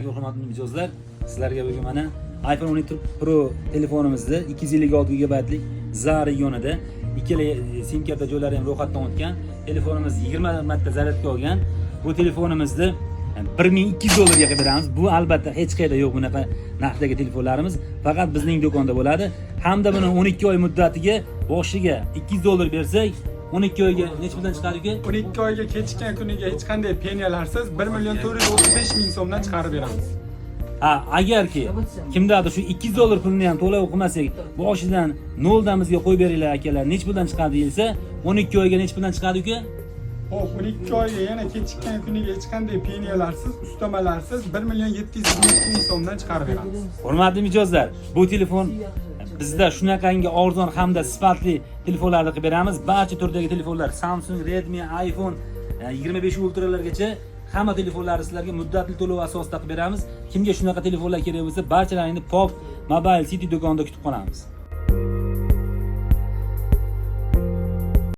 Hurmatli mijozlar, sizlarga bugun mana iPhone 12 Pro telefonimizni 256 gigabaytlik ZA regionida ikkala sim karta joylari ham ro'yxatdan o'tgan. Telefonimiz 20 marta zaryadka olgan. Bu telefonimizni 1200 dollarga qilib beramiz. Bu albatta hech qayerda yo'q bunaqa narxdagi telefonlarimiz. Faqat bizning do'konda bo'ladi. Hamda buni 12 oy muddatiga boshiga 200 dollar bersak, 12 oyga necha puldan chiqadi uka? 12 oyga kechikkan kuniga hech qanday penyalarsiz 1 million 435 ming so'mdan chiqarib beramiz. Ha, agarki kimdadir shu 200 dollar pulini ham to'lov qilmasak, boshidan noldan bizga qo'yib beringlar, akalar, necha puldan chiqadi deyilsa, 12 oyga necha puldan chiqadi, uka? Xo'p, 12 oyga yana kechikkan kuniga hech qanday penyalarsiz, ustamalarsiz 1 million 722 ming so'mdan chiqarib beramiz. Hurmatli mijozlar, bu telefon bizda shunaqangi arzon hamda sifatli telefonlarni qilib beramiz. Barcha turdagi telefonlar: Samsung, Redmi, iPhone 25 Ultralargacha hamma telefonlarni sizlarga muddatli to'lov asosida qilib beramiz. Kimga shunaqa telefonlar kerak bo'lsa, barchalaringni Pop Mobile City do'konida kutib qolamiz.